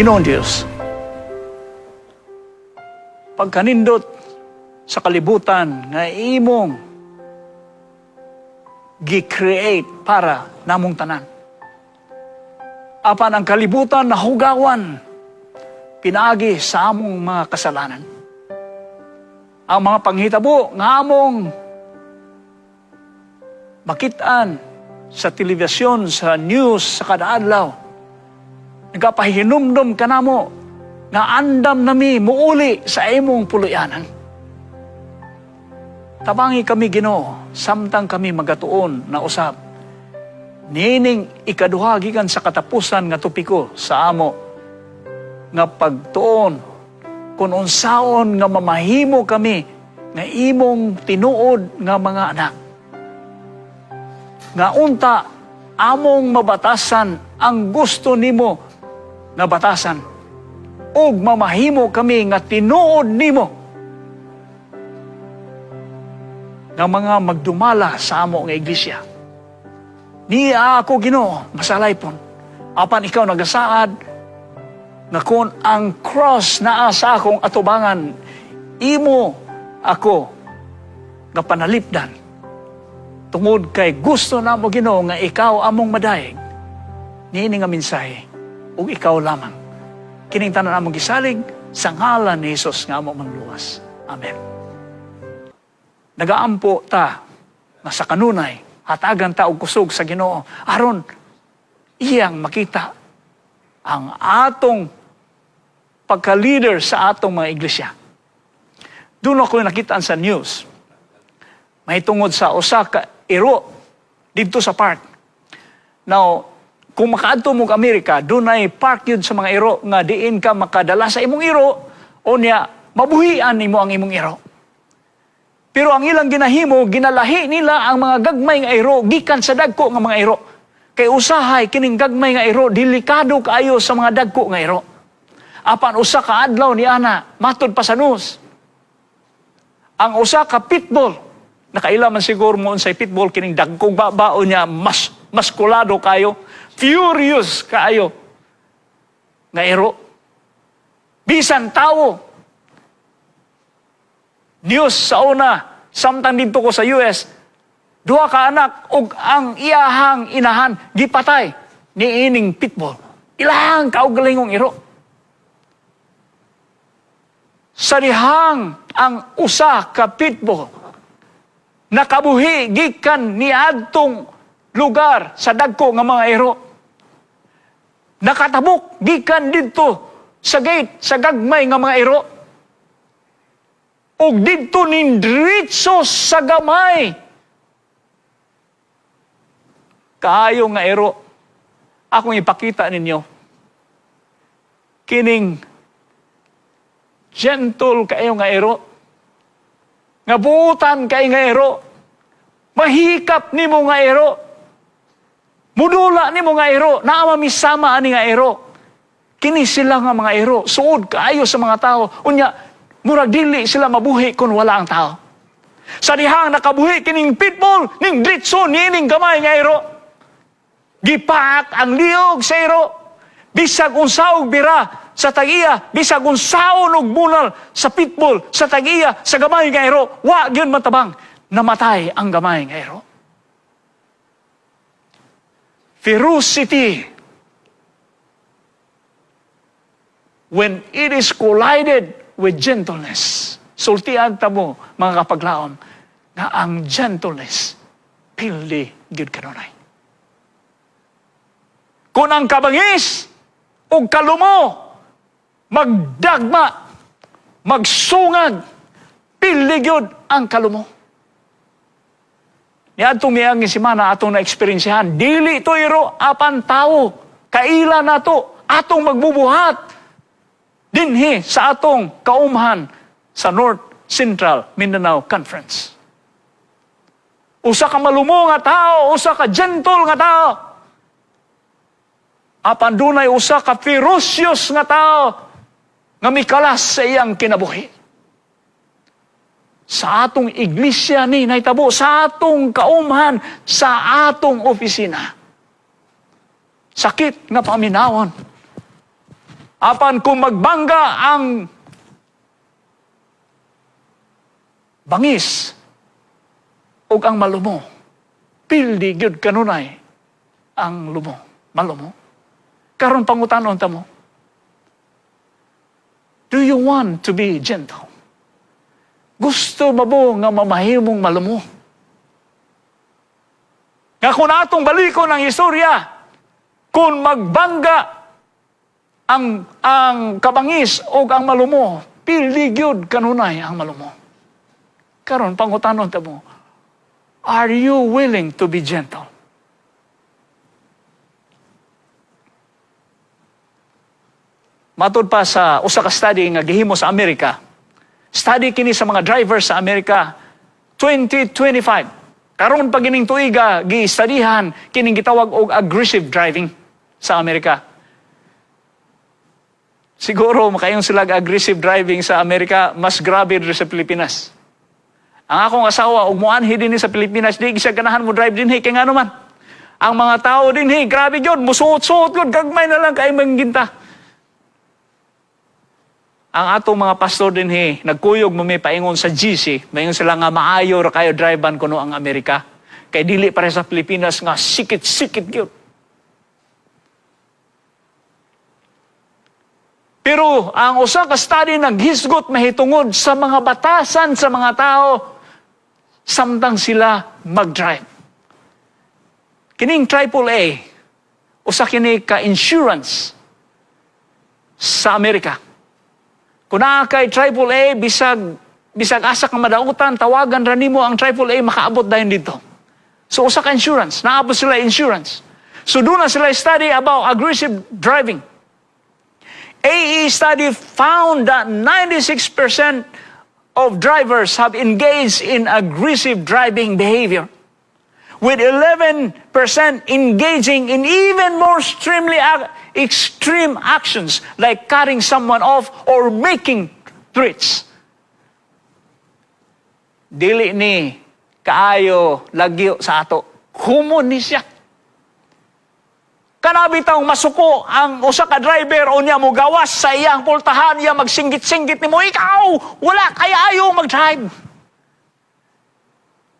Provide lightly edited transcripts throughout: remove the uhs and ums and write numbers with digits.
Ginoong Diyos, pagkanindot sa kalibutan nga imong gi-create para namong tanan. Apan ang kalibutan nahugawan pinaagi sa among mga kasalanan. Ang mga panghitabo nga among makitaan sa telebisyon, sa news, sa kada adlaw, nagapahinumdom kanamo nga andam nami muuli sa imong puloy-anan. Tabangi kami, Ginoo, samtang kami magatuon na usab niining ikaduha gikan sa katapusan nga topiko sa amo nga pagtuon kung unsaon nga mamahimo kami nga imong tinuod nga mga anak. Nga unta among mabatasan ang gusto nimo nga batasan ug mamahimo kami nga tinuod nimo nga mga magdumala sa amo nga iglesia. Niya ako, Ginoo, masalaypon. Apan ikaw nagasaad nga kung ang cross naa sa akong atubangan, imo ako nga panalipdan. Tungod kay gusto namo, Ginoo, nga ikaw among madayeg niini nga mensahe ug ikaw lamang. Kining tanan among gisalig sa ngalan ni Jesus nga among Manluwas. Amen. Nagaampo ta nga sa kanunay hatagan ta og kusog sa Ginoo aron iyang makita ang atong pagka-leader sa atong mga iglesia. Doon ako nakitaan sa news. May tungod sa usa ka iro didto sa park. Now, kung makaadto mo Amerika, dunay park yun sa mga iro nga diin ka makadala sa imong iro o niya mabuhian nimo ang imong iro. Pero ang ilang ginahimo, ginalahi nila ang mga gagmay nga iro gikan sa dagko nga mga iro. Kay usahay kining gagmay nga iro, delikado kaayo sa mga dagko nga iro. Apan usa ka adlaw ni ana, matud pa sa news, ang usa ka pitbull, nakaila man siguro mo unsay pitbull, kining dagkong babao niya, mas maskulado kayo, furious kaayo nga iro. Bisan tawo. News sa una, samtang didto ko sa US, duha ka anak ug ang iyahang inahan gipatay ni ining pitbull. Ilahang kaugalingong iro. Sa dihang ang usa ka pitbull nakabuhi gikan niadtong lugar sa dagko nga mga iro. Nakatabok gikan didto sa gate sa gagmay nga mga iro. Ug didto nindritso sa gamay kaayo nga iro. Akong ipakita ninyo kining gentle kaayo nga iro, nga buutan kay nga iro, mahikap nimo nga iro, mudula nimo nga iro, naa misama ani nga iro. Kini sila nga mga iro, suod kaayo sa mga tao. Unya murag dili sila mabuhi kung wala ang tao. Sa dihang nakabuhi kining pitbull, ning dritso niining gamay nga iro. Gipaak ang liog sa iro. Bisag unsaog bira sa tag-iya, bisag unsaon og bunal sa pitbull sa tag-iya sa gamay nga iro, wa gyud matabang. Namatay ang gamay nga iro. Ferocity, when it is collided with gentleness. Sultian ta mo, mga kapaglaom, nga ang gentleness pildi gyud kanunay. Kung ang kabangis o kalumo magdagma, magsungag, pildi gyud ang kalumo. Niadtong miaging semana atong naeksperiensyahan, dili to iro apan tawo, kaila nato atong magbubuhat dinhi sa atong kaumhan sa North Central Mindanao Conference. Usa ka malumo nga tao, usa ka gentle nga tao. Apan dunay usa ka ferocious nga tao nga mikalas sa iyang kinabuhi. Sa atong iglesia ni nahitabo, sa atong kaumhan, sa atong opisina. Sakit nga paminawon. Apan kung magbangga ang bangis ug ang malumo, pildi gyud kanunay ang lumo, malumo. Karon pangutanon ta mo, do you want to be gentle? Gusto ba mo nga mamahimong malumo? Nga kung atong balikon ang istorya, kung magbangga ang kabangis o ang malumo, pildi gyud kanunay ang malumo. Karon pangutanon ta mo, are you willing to be gentle? Matud pa sa usa ka study nga gihimo sa Amerika. Study kini sa mga drivers sa Amerika 2025. Karon pa gining tuiga gistudihan kining gitawag og aggressive driving sa Amerika. Siguro makaingon sila aggressive driving sa Amerika mas grabe diri sa Pilipinas. Ang akong asawa og moanhi dinhi sa Pilipinas, di siya ganahan mo drive dinhi kay ngano man. Ang mga tao dinhi grabe gyud, musuot-suot gyud, gagmay na lang kay mangginta. Ang atong mga pastor dinhi nagkuyog mo may paingon sa GC, maingon sila nga maayo ra kayo drivean kuno ang Amerika. Kay dili pare sa Pilipinas nga sikit-sikit gyud. Pero ang usa ka study naghisgot mahitungod sa mga batasan sa mga tao samtang sila mag-drive. Kining triple A, usa kini ka insurance sa Amerika. Kung naa kay triple A, bisag asa ka madautan, tawagan ra nimo ang triple A, makaabot dayon dito. So usa ka insurance, naabot sila insurance. So doon na sila study about aggressive driving. AE study found that 96% of drivers have engaged in aggressive driving behavior, with 11% engaging in even more extreme actions like cutting someone off or making threats. Dili ni kaayo lagyo sa ato. Common ni siya. Kanabi taong masuko ang usa ka driver o niya mogawas sa iyang pultahan, niya magsinggit-singgit nimo, ikaw, wala kay ayo mag-drive.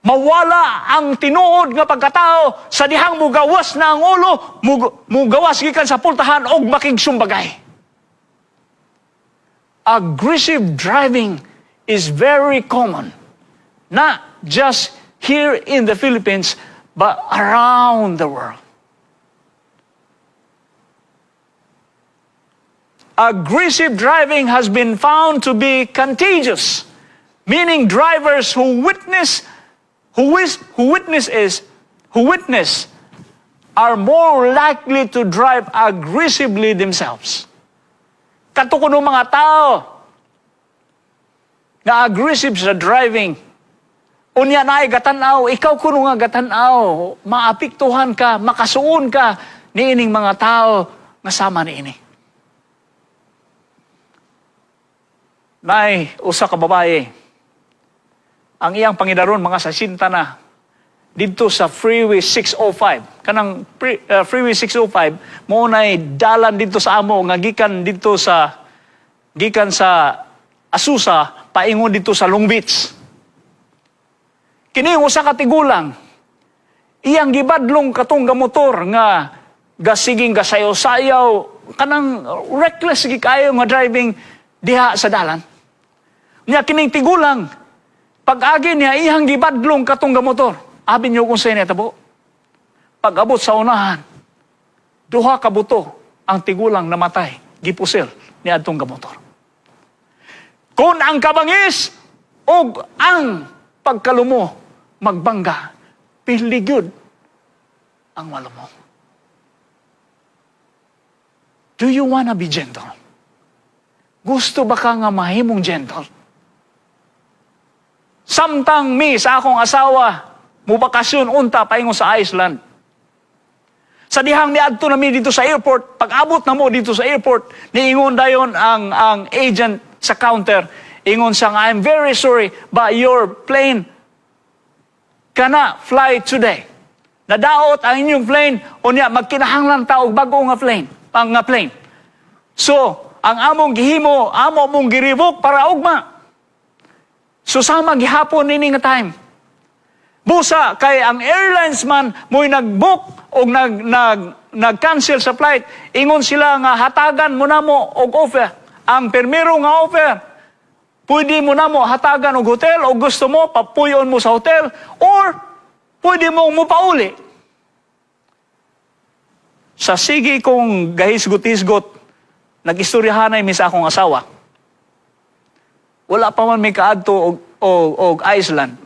Mawala ang tinuod nga pagkatao sa dihang mugawas na ang ulo, mugawas gikan sa pultahan og makigsumbagay. Aggressive driving is very common, not just here in the Philippines, but around the world. Aggressive driving has been found to be contagious, meaning drivers who witness are more likely to drive aggressively themselves. Kato kuno mga tao nga aggressive sa driving, unya naay gatan-aw, ikaw kuno nga gatan-aw, maapektuhan ka, makasuon ka niining mga tao nga sama niini. Nay, usa ka babae, ang iyang pangidaron mga 60 na didto sa Freeway 605. Kanang Freeway 605 mo nay dalan didto sa amo nga gikan sa Asusa paingon didto sa Long Beach. Kini usa ka tigulang, iyang gibadlong katong motor nga gasiging gasayaw-sayaw, kanang reckless gi kaayo nga driving diha sa dalan. Nya kining tigulang, pag-agi niya iyang gibadlong katong motor. Abi niyo kung sa'yo nitabo. Pag-abot sa unahan, duha ka buto ang tigulang namatay, gipusil ni adtong motor. Kung ang kabangis ug ang pagkalumo magbangga, pili gyud ang malumo. Do you wanna be gentle? Gusto ba ka nga mahimong gentle? Samtang mi sa akong asawa, mubakasyon unta paingon sa Iceland. Sa dihang niadto na mi dito sa airport, pag-abot na mo dito sa airport, niingon dayon ang agent sa counter, ingon siya nga, I'm very sorry, but your plane cannot fly today. Nadaot ang inyong plane, unya magkinahanglan ta og bag-o nga plane, pang nga plane. So, Ang among gihimo, amo mong gi-revoke para ugma. So sama gihapon nini nga time. Busa kay ang airlines man mo'y nag-book o nag nag nag-cancel sa flight, ingon sila nga hatagan mo namo og offer. Ang permero nga offer, pwede mo namo hatagan og hotel o gusto mo papuyon mo sa hotel or pwede mo mupauli. Sa sige kong gahisgot-hisgot, nag-istoryahanay mi sa akong asawa. Wala pa man may kaadto og Iceland.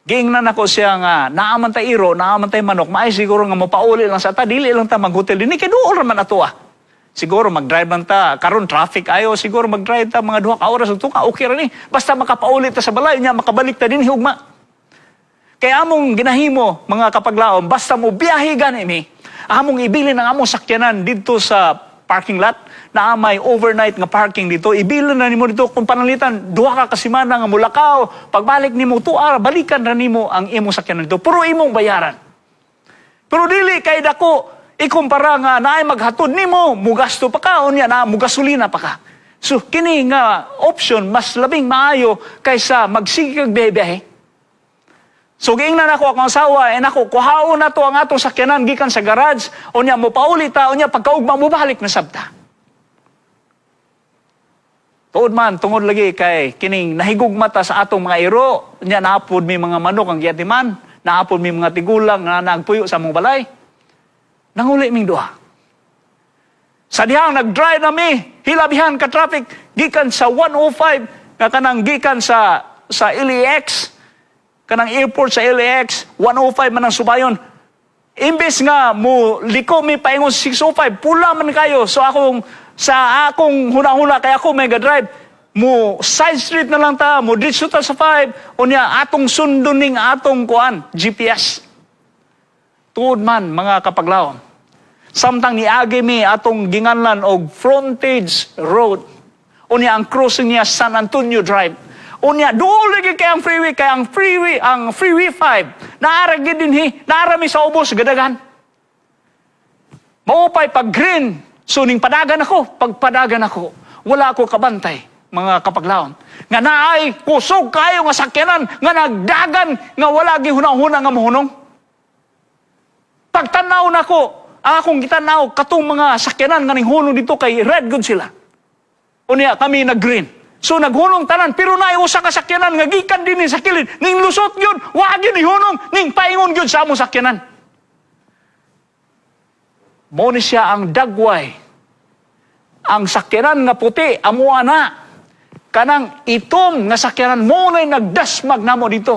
Giingnan ako siya nga naa man tay iro, naa man tay manok, maay siguro nga mopauli lang sa ta, dili lang ta maghotel dinhi kay duol ra man ato ah. Siguro mag-drive lang ta, karon traffic ayo, siguro mag-drive ta mga 2 ka oras ug tunga, okay ra ni. Basta makapauli ta sa balay nya, makabalik ta dinhi ugma. Kaya among ginahimo, mga kapaglaom, basta mo biyahe gani mi, among ibilin ang among sakyanan didto sa parking lot na may overnight nga parking dito. Ibilin na nimo dito kung pananglitan 2 ka kasemana nga mulakaw, pagbalik nimo 2 hour, balikan ra nimo ang imong sakyanan dito. Pero imong bayaran. Pero dili kay dako ikumpara nga naay maghatod nimo, mugasto pa ka, unya na mugasolina pa ka. So kini nga option mas labing maayo kaysa magsige kag biyahe. So giingnan ako akong asawa, eh nako, kuhaon na to ang atong sakyanan gikan sa garage, unya mo pauli ta, unya pagkaugma mo balik na sabta. Tuod man, tungod lagi kay kining nahigugma ta sa atong mga iro, unya naapod mi mga manok ang giatiman, naapod mi mga tigulang nga nagpuyo sa among balay. Nanguli ming duha. Sa dihang nag-drive na mi, hilabihan ka traffic gikan sa 105 nga kanang gikan sa LAX, kanang airport sa LAX, 105 man ang subayon. Imbes nga mo liko mi paingon 605, pula man kayo. So akong sa akong huna-huna kay ako may drive, mo side street na lang ta, mo diretso ta sa 5, unya atong sundon ning atong kuan, GPS. Tuod man, mga kapaglaom. Samtang niagi mi atong ginganlan og Frontage Road. Unya ang crossing niya San Antonio Drive. Unya duol lagi kay ang freeway, ang Freeway 5. Naara gid dinhi, naara mi sa ubos gadagan. Maupay pag green, so ning padagan ako, pagpadagan ako, wala ako kabantay, mga kapaglaom, nga naay kusog kayo nga sakyanan nga nagdagan nga wala gihuna-huna nga mohunong. Pagtanaw nako, akong gitanaw katong mga sakyanan nga ninghunong dito kay red good sila. Unya kami nag-green. So naghunong tanan pero naay usa ka sakyanan nga gikan dinhi sa kilid ning lusot gyud, wa gyud nihunong ning paingon gyud sa among sakyanan. Mo ni siya ang dagway. Ang sakyanan nga puti, amuha na. Kanang itom nga sakyanan mo na'y nagdasmag namo dito.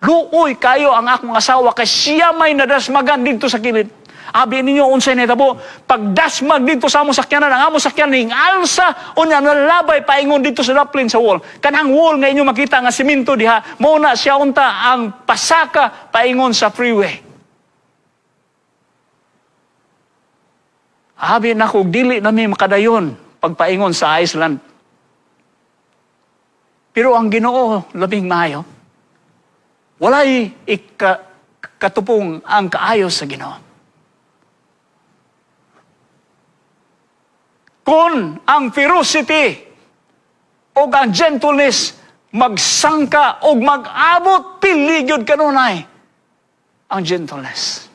Luoy kayo ang akong asawa kay siya may nadasmagan dito sa kilid. Abi ninyo unsay nahitabo? Pagdasmag dito sa among sakyanan, ang among sakyanan ning alsa, unya nalabay paingon dito sa daplin sa wall. Kanang wall nga inyo makita nga simento diha, mo na siya unta ang pasaka paingon sa freeway. Abi nako, dili na mi makadayon pagpaingon sa Iceland. Pero ang Ginoo labing maayo. Walay katupong ang kaayo sa Ginoo. Kung ang ferocity o ang gentleness magsangka o mag-abot, pili gyud kanunay ang gentleness.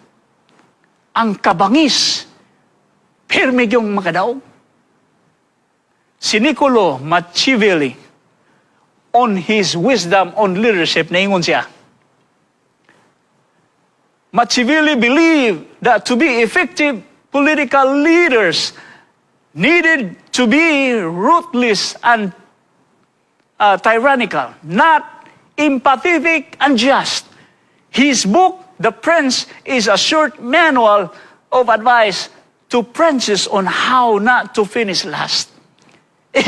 Ang kabangis, pirmi yung makadaog. Si Niccolo Machiavelli, on his wisdom on leadership, naingon siya, Machiavelli believed that to be effective political leaders needed to be ruthless and tyrannical, not empathetic and just. His book, The Prince, is a short manual of advice to princes on how not to finish last. Eh,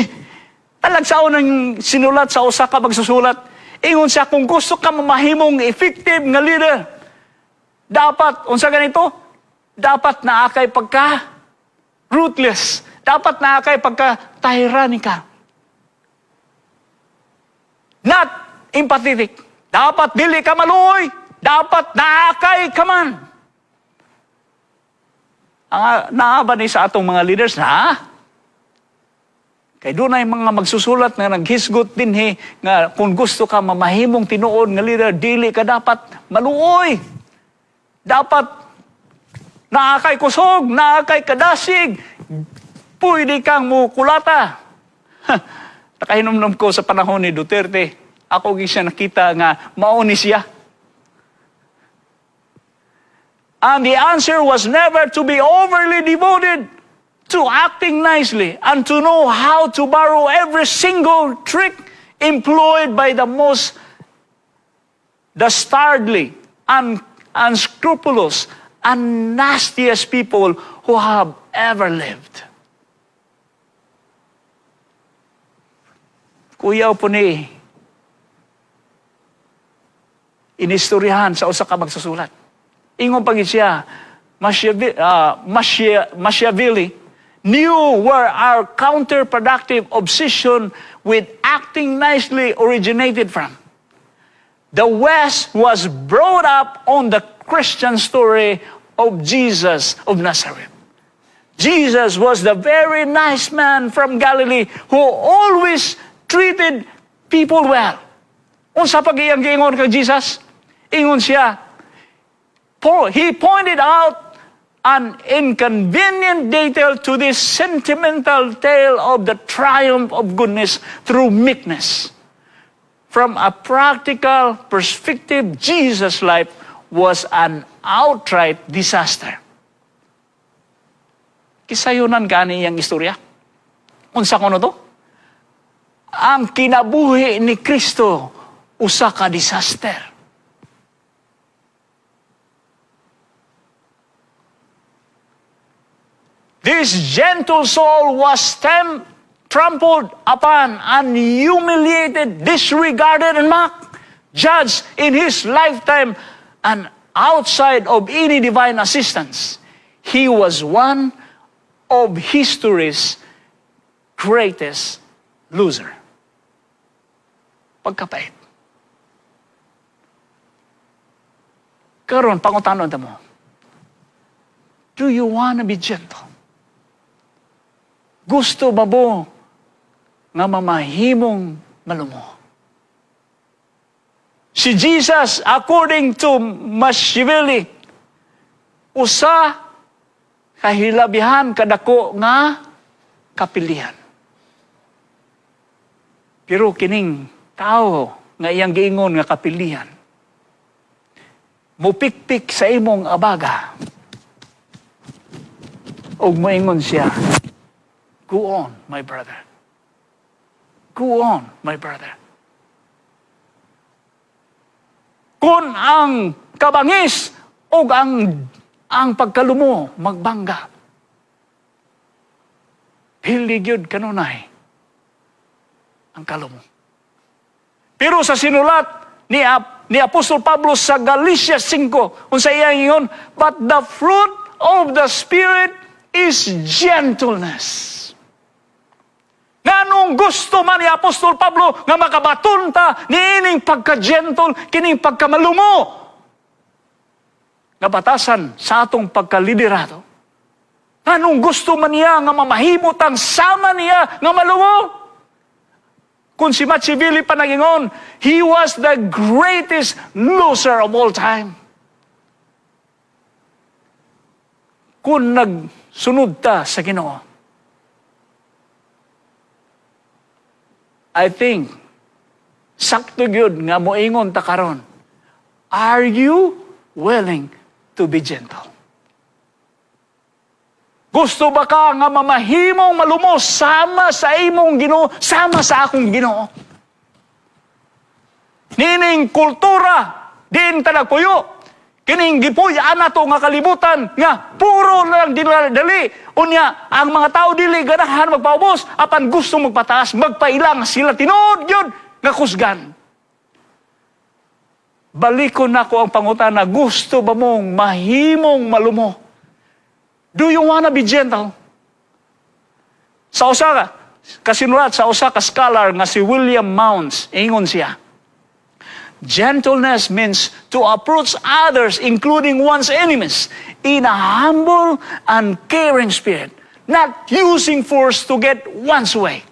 talagsaon ang sinulat sa usa ka magsusulat. Ingon siya, kung gusto ka mamahimong effective nga leader, dapat, unsa ganito? Dapat naa kay pagka ruthless. Dapat naa kay pagka tyrannical. Not empathetic. Dapat dili ka maluoy. Dapat naa kay kaman. Ang naa ba ni sa atong mga leaders na? Kay dunay mga magsusulat nga naghisgot dinhi nga kung gusto ka mamahimong tinuod nga leader, dili ka dapat maluoy. Dapat naa kay kusog, naa kay kadasig, pwede kang mukulata. Nakahinumdum ko sa panahon ni Duterte, ako gyud siya nakita nga mao ni siya. And the answer was never to be overly devoted to acting nicely and to know how to borrow every single trick employed by the most dastardly and unscrupulous and nastiest people who have ever lived. Kuyaw po ni inistoryahan sa usa ka magsusulat. Ingon pa siya, Machiavelli knew where our counterproductive obsession with acting nicely originated from. The West was brought up on the Christian story of Jesus of Nazareth. Jesus was the very nice man from Galilee who always treated people well. Unsa pag iyang giingon kang Jesus? Ingon siya, he pointed out an inconvenient detail to this sentimental tale of the triumph of goodness through meekness. From a practical perspective, Jesus' life was an outright disaster. Kisayunan gani iyang istorya. Unsa kuno to? Ang kinabuhi ni Kristo usa ka disaster. This gentle soul was trampled upon and humiliated, disregarded and mocked, judged in his lifetime and outside of any divine assistance. He was one of history's greatest loser. Pagkapait. Karon, pangutanon ta mo, do you wanna be gentle? Gusto ba mo nga mamahimong malumo? Si Jesus, according to Machiavelli, usa kahilabihan kadako nga kapilihan. Pero kining tao nga iyang giingon nga kapilihan, mupikpik sa imong abaga, ug moingon siya, "Go on, my brother. Go on, my brother." Kung ang kabangis o ang pagkalumo magbangga, pili gyud kanunay ang kalumo. Pero sa sinulat ni Apostol Pablo sa Galatia 5, unsa iyang ingon, "But the fruit of the Spirit is gentleness." Nganong gusto man ni Apostol Pablo nga makabaton ta niining pagka-gentle, kining pagkamalumo nga batasan sa atong pagkaliderato? Nganong gusto man niya nga mamahimot ang sama niya nga malumo? Kung si Machiavelli pa nagingon, he was the greatest loser of all time. Kung nagsunod ta sa Ginoo, I think, sakto gyud nga moingon ta karon, are you willing to be gentle? Gusto ba ka nga mamahimong malumos sama sa imong Ginoo, sama sa akong Ginoo? Nining kultura, diin ta nagpuyo. Kining gipuy-an nato nga kalibutan nga puro lang dali. Unya, ang mga tao dili ganahan magpaubos, apan gusto magpataas, magpailang sila tinuod gyud nga kusgan. Balikon nako ang pangutana, gusto ba mong mahimong malumo? Do you wanna be gentle? Sa usa kasinulat sa usa ka scholar nga si William Mounce, ingon siya, "Gentleness means to approach others, including one's enemies, in a humble and caring spirit, not using force to get one's way."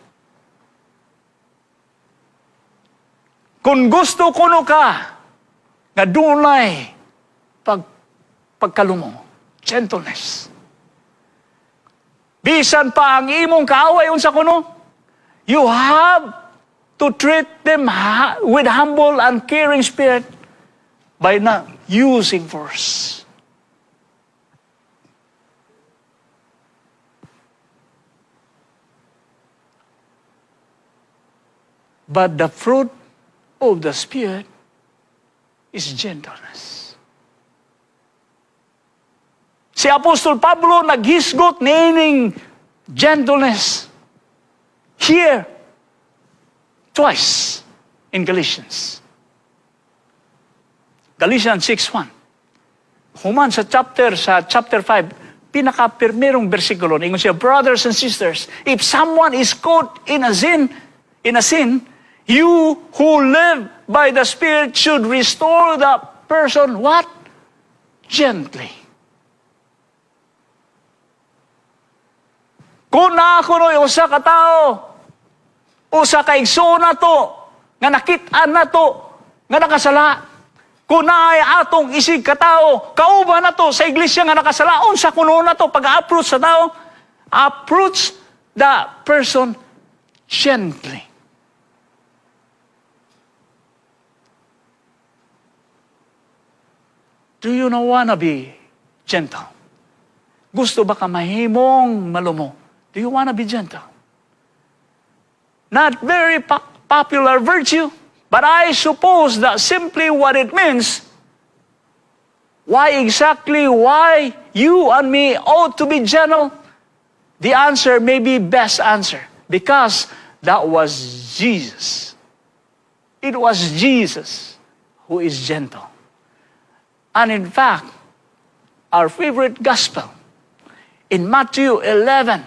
Kung gusto kuno ka nga dunay pagkalumo, gentleness. Bisan pa ang imong kaaway, unsa kuno? You have to treat them with humble and caring spirit by not using force. But the fruit of the Spirit is gentleness. Si Apostol Pablo naghisgot niining gentleness here twice in Galatians. Galatians 6:1. Human sa chapter 5, pinaka-pirmerong bersikulo, ingon siya, "Brothers and sisters, if someone is caught in a sin, you who live by the Spirit should restore the person," what? "Gently." Kung naa kuno'y usa ka tao, usa ka igsoon nato, nga nakit-an nato, nga nakasala, kung naay atong isig katao, kauban nato sa iglesia nga nakasala, unsa kuno nato pag-approach sa tao? Approach the person gently. Do you not wanna be gentle? Gusto ba ka mahimong malumo? Do you wanna be gentle? Not very popular virtue, but I suppose that simply what it means, why exactly why you and me ought to be gentle, the answer may be best answer. Because that was Jesus. It was Jesus who is gentle. And in fact, our favorite gospel in Matthew 11,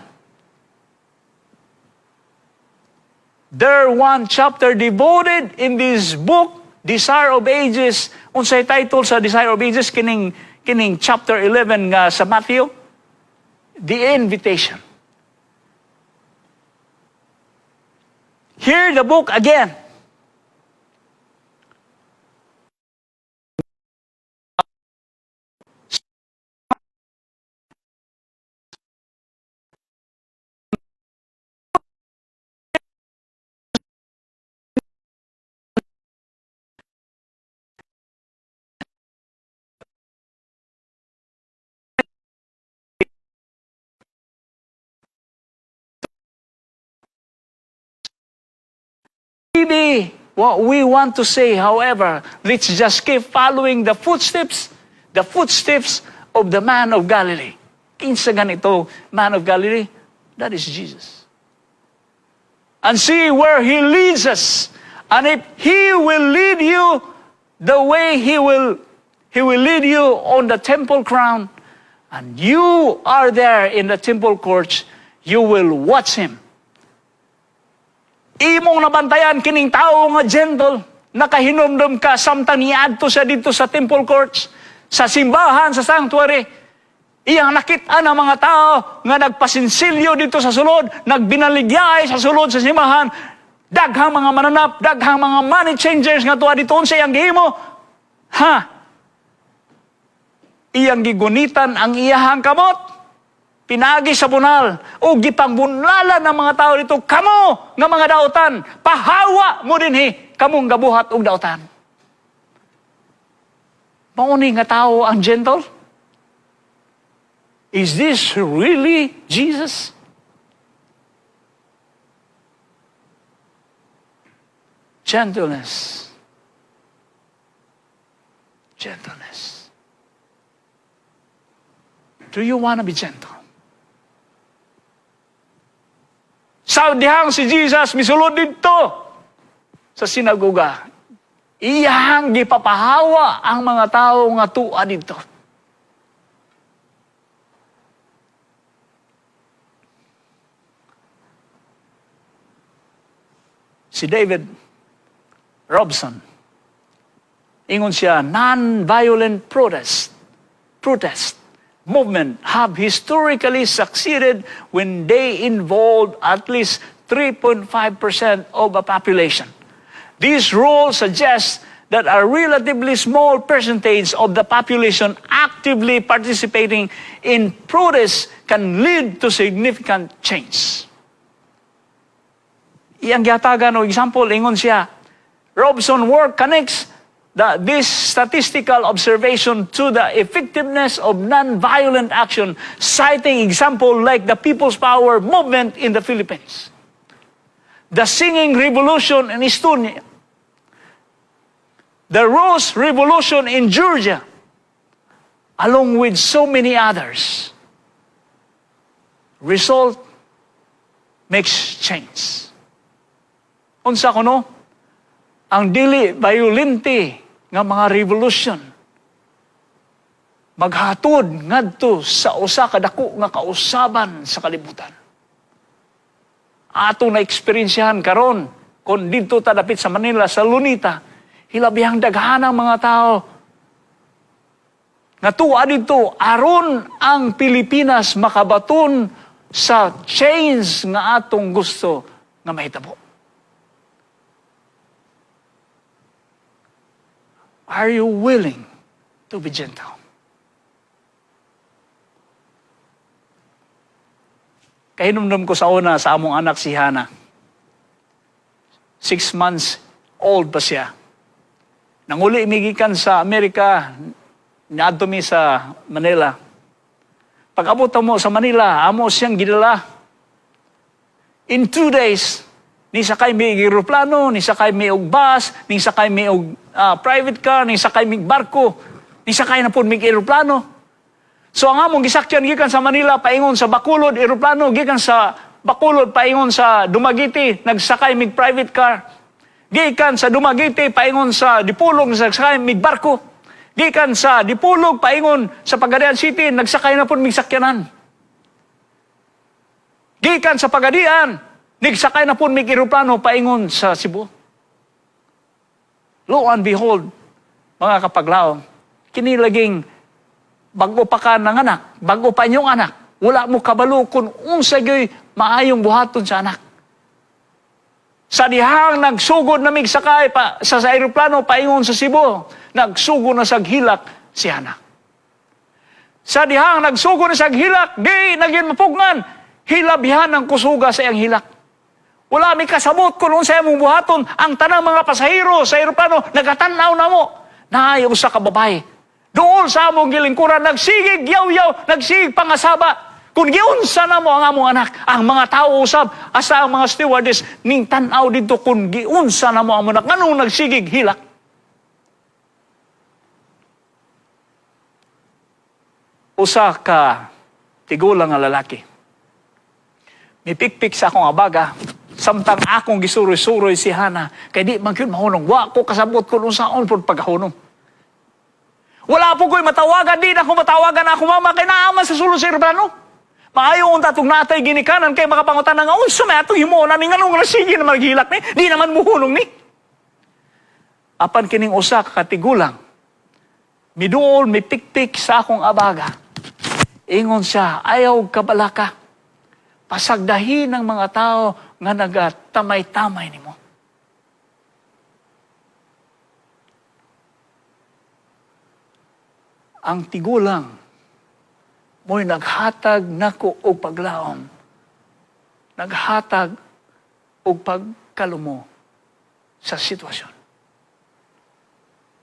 there one chapter devoted in this book, Desire of Ages. Unsay title sa Desire of Ages kining chapter 11 nga sa Matthew? The Invitation. Hear the book again. Maybe what we want to say, however, let's just keep following the footsteps of the man of Galilee. Kinsa ganito, man of Galilee? That is Jesus. And see where he leads us. And if he will lead you the way he will lead you on the temple crown, and you are there in the temple courts, you will watch him. Imong nabantayan kining tao nga gentle, nakahinumdum ka samtang niadto siya dito sa temple courts, sa simbahan, sa sanctuary. Iyang nakita ang mga tao nga nagpasinsilyo dito sa sulod, nagbinaligyay sa sulod sa simbahan, daghang mga mananap, daghang mga money changers nga tuwa dito sa iyang gihimo. Ha? Iyang gigunitan ang iyahang kamot. Pinagi sa bunal o gipangbunlalan ng mga tao dito, "Kamo nga mga dautan, pahawa mo dinhi, kamong gabuhat og dautan." Mao ni nga tao ang gentle? Is this really Jesus? Gentleness. Gentleness. Do you want to be gentle? Sa dihang si Jesus misulod didto sa sinagoga, iyang gipapahawa ang mga tao nga tua didto. Si David Robson, ingon siya, non-violent protest movement have historically succeeded when they involved at least 3.5% of a population. This rule suggests that a relatively small percentage of the population actively participating in protest can lead to significant change. Iyang gihatagan og example, ingon siya, Robson work connects this statistical observation to the effectiveness of non-violent action, citing example like the People's Power movement in the Philippines, the Singing Revolution in Estonia, the Rose Revolution in Georgia, along with so many others. Result makes change. Unsa kuno? Ang dili violente nga mga revolution maghatod ngadto sa usa ka dako nga kausaban sa kalibutan. Ato na eksperyensyahan karon kung didto ta dapit sa Manila, sa Luneta, hilabihang daghan ang mga tao nga tuwa didto aron ang Pilipinas makabaton sa change nga atong gusto nga mahitabo. Are you willing to be gentle? Kahinumdum ko sa una sa among anak si Hana. 6 months old pa siya. Nanguli mi gikan sa Amerika, niadto mi sa Manila. Pag-abot mo sa Manila, amo siyang gidala. In 2 days, ni sakay mi eroplano, ni sakay mi og bus, ni sakay mi og private car, ni sakay mi barko, ni sakay na pud mi eroplano. So ang among gisakyan gikan sa Manila paingon sa Bacolod, eroplano, gikan sa Bacolod paingon sa Dumaguete, nagsakay mig private car. Gikan sa Dumaguete paingon sa Dipolog, nagsakay mig barko. Gikan sa Dipolog paingon sa Pagadian City, nagsakay na pud mig sakyanan. Gikan sa Pagadian, nagsakay na pud mig eroplano paingon sa Cebu. Lo and behold, mga kapaglaom, kini laging bago pa ka ng anak, bago pa inyong anak, wala mo kabalo kung unsa gyoy maayong buhaton sa anak. Sa dihang nagsugod na mig sakay pa, sa aeroplano paingon sa Cebu, nagsugod na sag hilak si anak. Sa dihang nagsugod na sag hilak, di naging mapugnan, hilabihan ang kusuga sa iyang hilak. Wala mi kasabot kung unsa imong buhaton, ang tanang mga pasahero sa aeroplano nagatan-aw na mo. Naay usa ka babae. Doon sa among gilingkuran, nagsigig yaw-yaw, nagsigig pangasaba. Kung giunsa na mo ang among anak, ang mga tao usab, asa ang mga stewardess, ning tan-aw dito kung giunsa na mo ang among anak, nganong nagsigig hilak? Usa ka tigulang nga lalaki. Mipikpik sa akong abaga, samtang akong gisuroy-suroy si Hana, kay di man gyud mahunong, wa ko kasabot kung unsaon pud pagkahunong. Wala po ko'y matawagan, di na ko matawagan ako mama, kay naaman sa sulod sa eroplano. Maayo unta atong natay ginikanan kay makapangutan nga unsa may atong himuon ani, nganong nasige na maghilak ni, di naman muhunong ni. Apan kining usa ka katigulang, miduol mipikpik sa akong abaga. Ingon siya, "Ayaw kabalaka. Pasagdahin ng mga tao nga nagatamay-tamay nimo." Ang tigulang mo'y naghatag nako og paglaom. Naghatag og pagkalumo sa sitwasyon.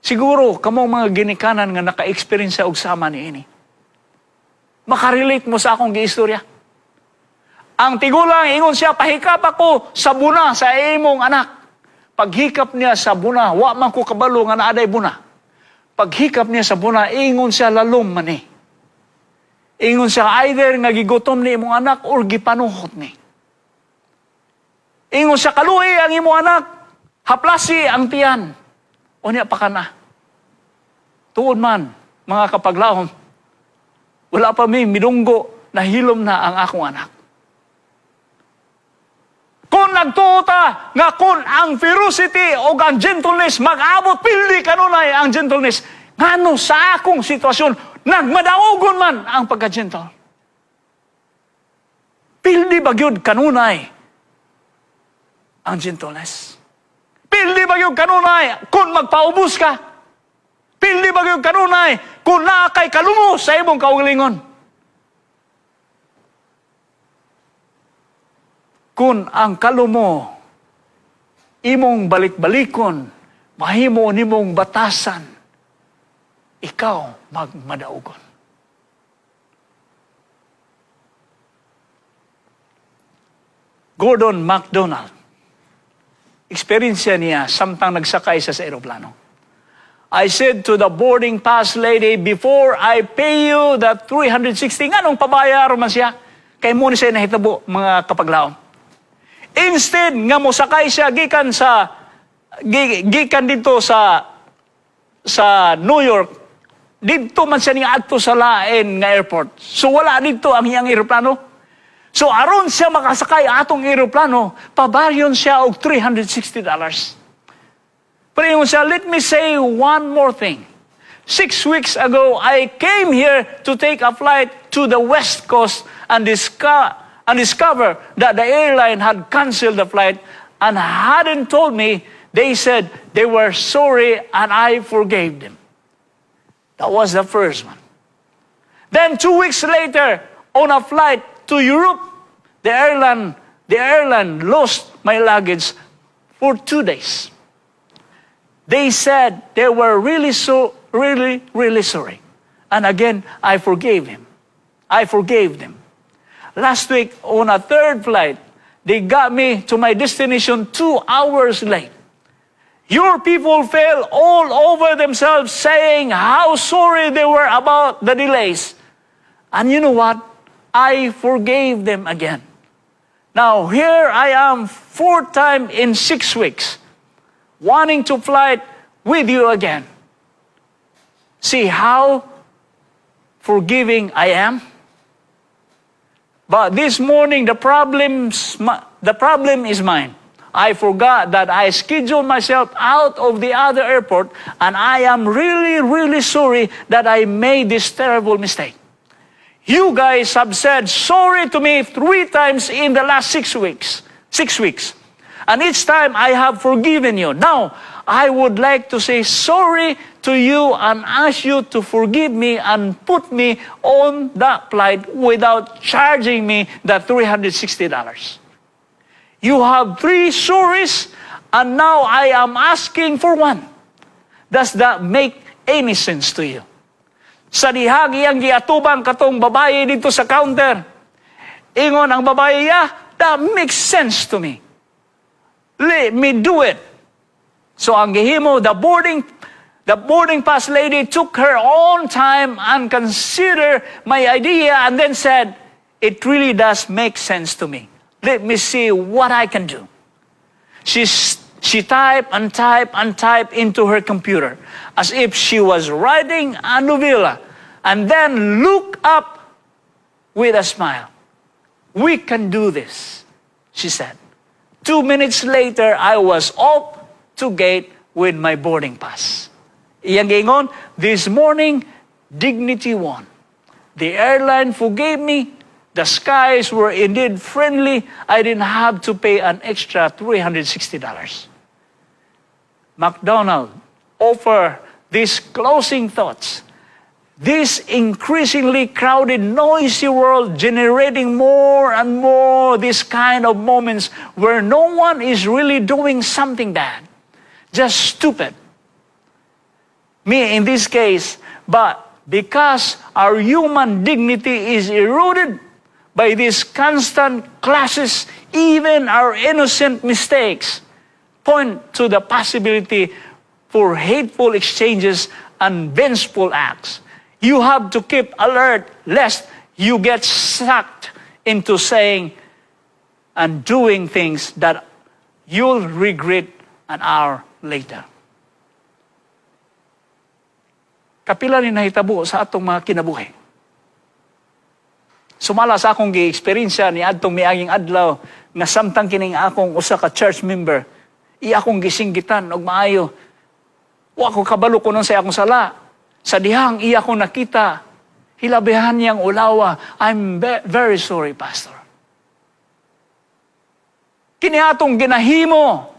Siguro, kamong mga ginikanan nga naka-experience og sama niini, makarelate mo sa akong giistorya. Ang tigulang, ingon siya, "Pahikap ako sa buna sa imong anak." Paghikap niya sa buna, wa man ko kabalo nga naaday buna. Paghikap niya sa buna, ingon siya, "Lalom man ni." Ingon siya, "Either nga gigutom ni imong anak or gipanuhot ni." Ingon siya, "Kaluhi ang imong anak, haplasi ang tiyan. Unya pa ka na." Tuod man, mga kapaglaom, wala pa mi midunggo, nahilom na ang akong anak. Kung nagtuo ta nga kung ang ferocity o ang gentleness mag-abot, pildi kanunay ang gentleness. Ngano sa akong sitwasyon, nagmadaugon man ang pagka-gentle? Pildi ba gyud kanunay ang gentleness? Pildi ba gyud kanunay kung magpaubos ka? Pildi ba gyud kanunay kung naa kay kalumo sa imong kaugalingon? Kung ang kalumo imong balik-balikon, mahimo nimong batasan, ikaw magmadaugon. Gordon MacDonald, experience niya samtang nagsakay siya sa eroplano. "I said to the boarding pass lady, 'Before I pay you the 360,'" nganong pabayar man siya? Kay mao ni siya nahitabo, mga kapaglaom. Instead nga mosakay siya gikan dito sa New York, didto man siya niadto sa lain nga airport. So wala didto ang iyang eroplano. So aron siya makasakay atong eroplano, pabaryon siya og $360. Pero ingon siya, "Let me say one more thing. 6 weeks ago, I came here to take a flight to the West Coast and discover that the airline had canceled the flight and hadn't told me. They said they were sorry and I forgave them. That was the first one. Then 2 weeks later, on a flight to Europe, the airline lost my luggage for 2 days. They said they were really so, really, really sorry. And again, I forgave him. I forgave them. Last week, on a third flight, they got me to my destination 2 hours late. Your people fell all over themselves saying how sorry they were about the delays. And you know what? I forgave them again. Now, here I am, fourth time in 6 weeks, wanting to fly with you again. See how forgiving I am? But this morning, the problem is mine. I forgot that I scheduled myself out of the other airport, and I am really, really sorry that I made this terrible mistake. You guys have said sorry to me three times in the last 6 weeks. 6 weeks. And each time I have forgiven you. Now, I would like to say sorry to you and ask you to forgive me and put me on that flight without charging me the $360. You have three sorries, and now I am asking for one. Does that make any sense to you?" Sa dihang iyang giatubang katong babaye didto sa counter, ingon ang babaye, "Yeah, that makes sense to me. Let me do it." So ang gihimo, the boarding pass lady took her own time and considered my idea and then said, "It really does make sense to me. Let me see what I can do." She typed and typed and typed into her computer as if she was writing a novella and then looked up with a smile. "We can do this," she said. 2 minutes later, I was off to gate with my boarding pass. Iyang giingon, "This morning, dignity won. The airline forgave me. The skies were indeed friendly. I didn't have to pay an extra $360." MacDonald offered these closing thoughts. "This increasingly crowded, noisy world generating more and more this kind of moments where no one is really doing something bad, just stupid. Me in this case, but because our human dignity is eroded by these constant clashes, even our innocent mistakes point to the possibility for hateful exchanges and vengeful acts. You have to keep alert lest you get sucked into saying and doing things that you'll regret an hour later." Kapila ni nahitabo sa atong mga kinabuhi. Sumala sa akong gi-eksperyensya ni adtong miaging adlaw nga samtang kining akong usa ka church member, iya akong gisinggitan og maayo. Wa ko kabalo kung unsay akong sala. Sa dihang iya akong nakita, hilabihan niyang ulawa, "I'm very sorry, Pastor." Kini atong ginahimo,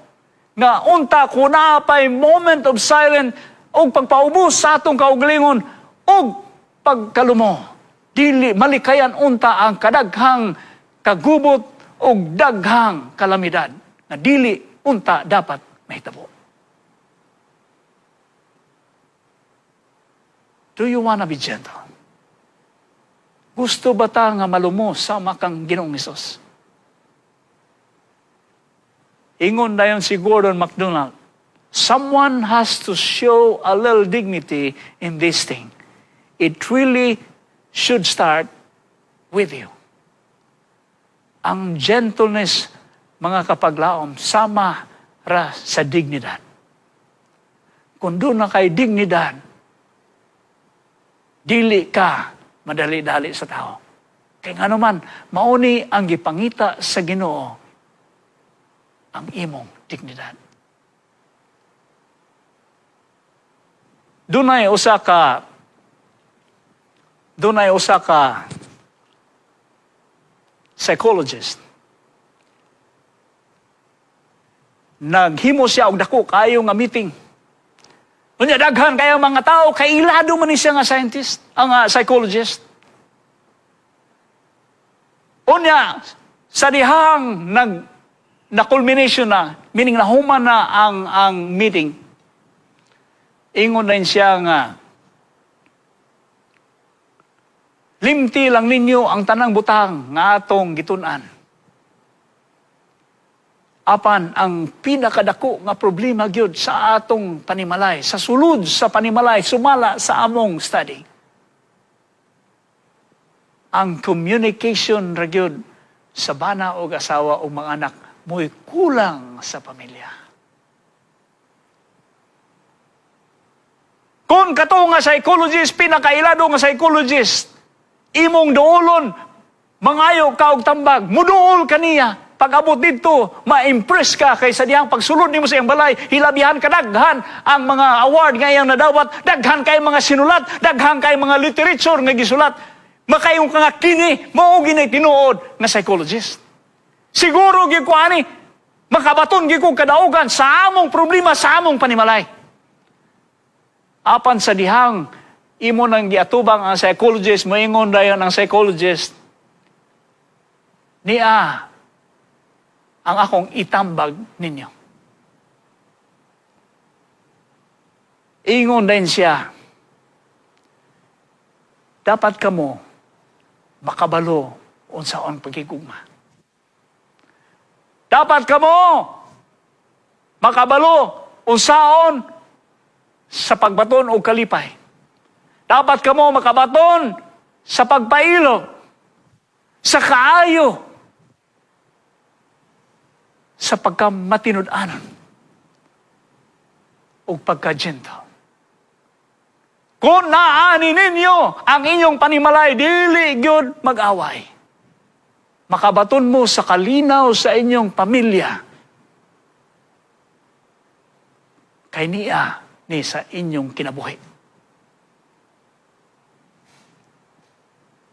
Nga unta kuna pay moment of silence og pagpaubos sa atong kaugalingon og pagkalumo. Dili malikayan unta ang kadaghang kagubot og daghang kalamidad nga dili unta dapat mahitabo. Do you wanna be gentle? Gusto ba ta nga malumo sama kang Ginoong Hesus? Ingon dayon si Gordon MacDonald, "Someone has to show a little dignity in this thing. It really should start with you." Ang gentleness, mga kapaglaom, sama ra sa dignidad. Kung duna kay dignidad, dili ka madali-dali sa tao. Kay ngano man, mauni ang gipangita sa Ginoo, ang imong dignidad. Dunay usa ka psychologist. Naghimo siya og dako kaayo nga meeting. Unya daghan kayo mga tao, kay ilado man ni siya nga scientist, ang psychologist. Unya sa dihang nag na culmination na, meaning nahuman na ang meeting. Ingon na siya nga, "Limti lang ninyo ang tanang butang nga atong gitun-an. Apan ang pinakadako nga problema gyud sa atong panimalay, sa sulod sa panimalay, sumala sa among study, ang communication ra gyud sa bana og asawa o mga anak mo'y kulang sa pamilya." Kung kato nga psychologist, pinakailado nga psychologist, imong duolon, mangayo ka og tambag, muduol kaniya. Pag-abot dito, ma-impress ka kay sa diyang pagsulod nimo sa iyang balay, hilabihan ka daghan ang mga award nga iyang nadawat, daghan kay mga sinulat, daghan kay mga literature nga gisulat. Makayong ka nga kini, mao gini tinuod nga psychologist. Siguro gyud ko ani, makabaton gyud ko kadaugan sa among problema sa among panimalay. Apan sa dihang imo nang giatubang ang psychologist, moingon dayon ang psychologist, "Niya ang akong itambag ninyo." Ingon din siya, "Dapat kamo makabalo unsaon pagkigugma. Dapat kamo makabalo unsaon sa pagbaton og kalipay. Dapat kamo makabaton sa pagpailog, sa kaayo, sa pagkamatinud-anon o pagka-gentle. Kung naani ninyo ang inyong panimalay, dili gyud mag-away. Makabaton mo sa kalinaw sa inyong pamilya. Kay niya ni sa inyong kinabuhi."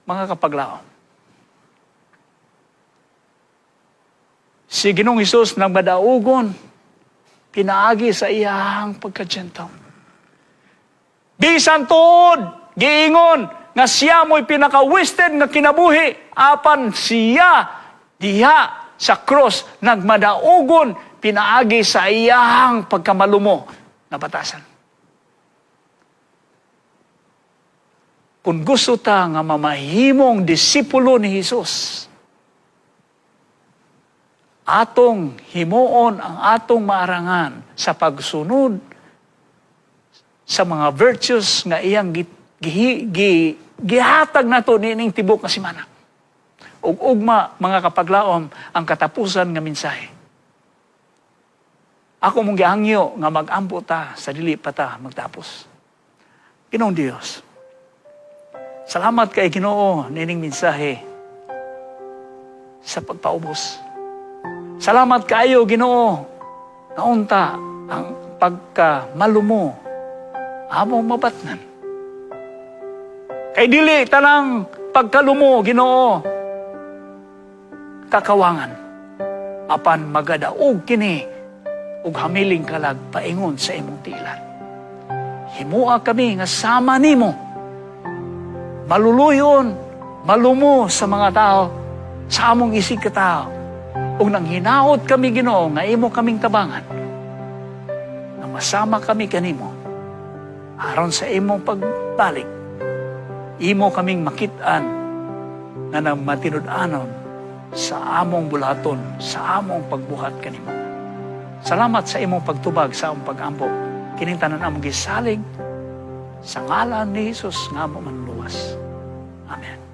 Mga kapaglaom, si Ginoong Hesus nagmadaugon, pinaagi sa iyang pagka-gentle. Bisan tuod, giingon, nga siya mo'y pinaka-wasted nga kinabuhi, apan siya diha sa cross nagmadaugon, pinaagi sa iyang pagkamalumo na batasan. Kung gusto ta nga mamahimong disipulo ni Hesus, atong himuon ang atong maarangan sa pagsunod sa mga virtues nga iyang gihatag nato niining tibok nga semana. Ug ugma, mga kapaglaom, ang katapusan nga mensahe. Ako mong gihangyo nga mag-ampo ta sa dili pa ta magtapos. Ginoong Dios, salamat kay Ginoo niining mensahe sa pagpaubos. Salamat kaayo, Ginoo, naunta ang pagkamalumo among mabatnan. Kay dili tanang pagkalumo, Ginoo, kakawangan, apan magadaog kini Ug hamiling kalag paingon sa imong tiilan. Himua kami nga sama nimo. Maluluyon, malumo sa mga tao, sa among isig katao. Ug nang hinaot kami, Ginoo, nga imo kaming tabangan, nga masama kami kanimo, aron sa imong pagbalik, imo kaming makit-an nga nang matinud-anon sa among bulaton, sa among pagbuhat kanimo. Salamat sa imong pagtubag sa among pagampo. Kining tanan among gisalig sa ngalan ni Jesus nga among Manluluwas. Amen.